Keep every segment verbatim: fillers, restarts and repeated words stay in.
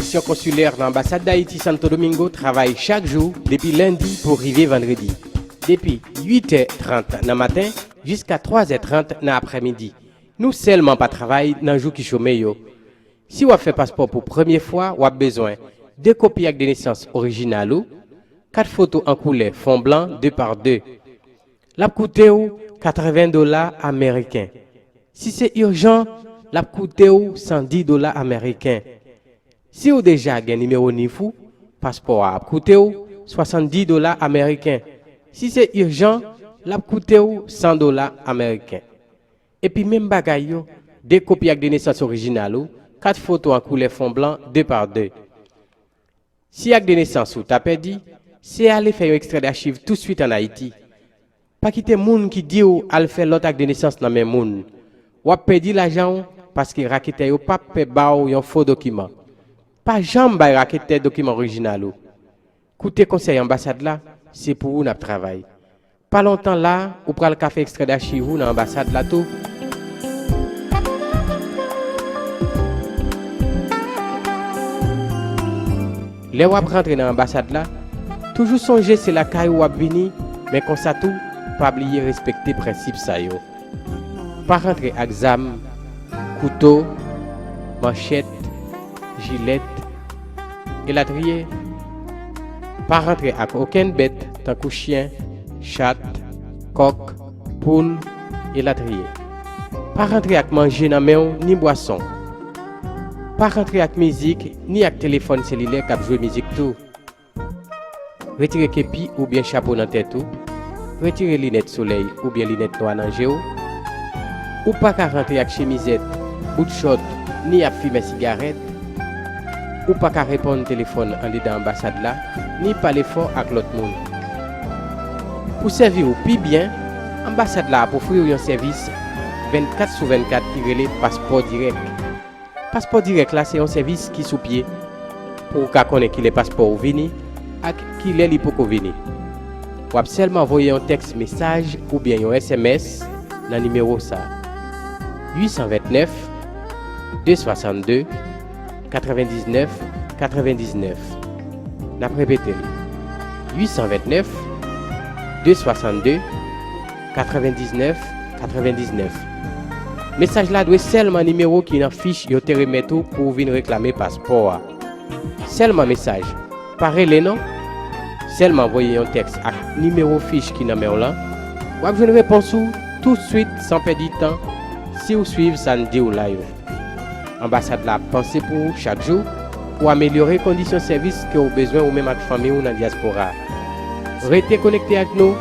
Misyon konsilè nan Anbasad Dayiti Santo Domingo travay chak jou depi lendi pou rive vandredi. Depi uit è trant nan maten jiska twa è trant nan aprèmidi. Nou sèlman pa travay nan jou ki chome yo. Si w ap fè paspò pou premye fwa, w ap bezwen de kopi ak de nesans orijinal ou, kat foto an koulè fon blan de pa de. L ap koute w katreven dola ameriken. Si se ijan, l ap koute w san dis dola ameriken. Si w deja gen nimewo nif ou, paspò a ap koute w swasanndis dola ameriken. Si se ijan, l ap koute w san dola ameriken. Epi menm bagay yo, de kopi ak de nesans orijinal ou, kat foto an koulè fon blan de pa de. Si ak de nesans ou ta pèdi, se ale fè yon ekstrè dachiv touswit ann Ayiti. Pa kite moun ki di w al fè lòt ak de nesans nan men moun. W ap pèdi lajan w paske raketè yo p ap pè ba w yon fo dokiman. Pa janm bay raketè dokiman orijinal ou. Koute konsèy anbasad la, se pou ou n ap travay. Pa lontan la, ou pral ka fè ekstrè dachiv ou nan anbasad la tou. Lè w ap rantre nan anbasad la, toujou sonje se lakay ou w ap vini, men konsa tou, pa bliye respekte prensip sa yo. Pa rantre ak zam, kouto, manchèt, jilèt, elatriye. Pa rantre ak okenn bèt tankou chen, chat, kòk, poul, elatriye. Pa rantre ak manje nan men w ni bwason. Pa rantre ak mizik ni ak telefòn selilè k ap jwe mizik tou. Retire kepi oubyen chapo nan tèt ou. Retire linèt solèy oubyen linèt nwa nan je w. Ou pa ka rantre ak chemizèt, bout chòt, ni ap fimen sigarèt. Ou pa ka reponn telefòn anndedan anbasad la, ni pale fò ak lòt moun. Pou sèvi w pi byen, anbasad la ap ofri w yon sèvis vennkat sou vennkat ki rele Paspò Dirèk. Paspò Dirèk la se yon sèvis ki sou pye pou w ka konnen kilè paspò ou vini ak kilè li poko vini. W ap sèlman voye yon tèks mesaj oubyen yon S M S nan nimewo sa a, uit san vennèf, de swasann de, katrevendiznèf, katrevendiznèf. N ap repete l, uit san vennèf, de swasann de, katrevendiznèf, katrevendiznèf. Mesaj la dwe sèlman nimewo ki nan fich yo te remèt ou pou w vin reklame paspò a. Sèlman mesaj, pa rele non. Sèlman voye yon tèks ak nimewo fich ki nan men w lan. W ap jwenn repons ou toutswit san pèdi tan si w swiv sa n di w la yo. Anbasad la ap panse pou ou chak jou pou amelyore kondisyon sèvis ke w bezwen ou menm ak fanmi w nan dyaspora. Rete konekte ak nou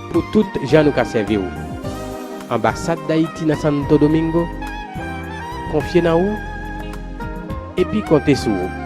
pou tout jan nou ka sèvi w. Anbasad Dayiti nan Santo Domingo konfye nan ou epi konte sou ou.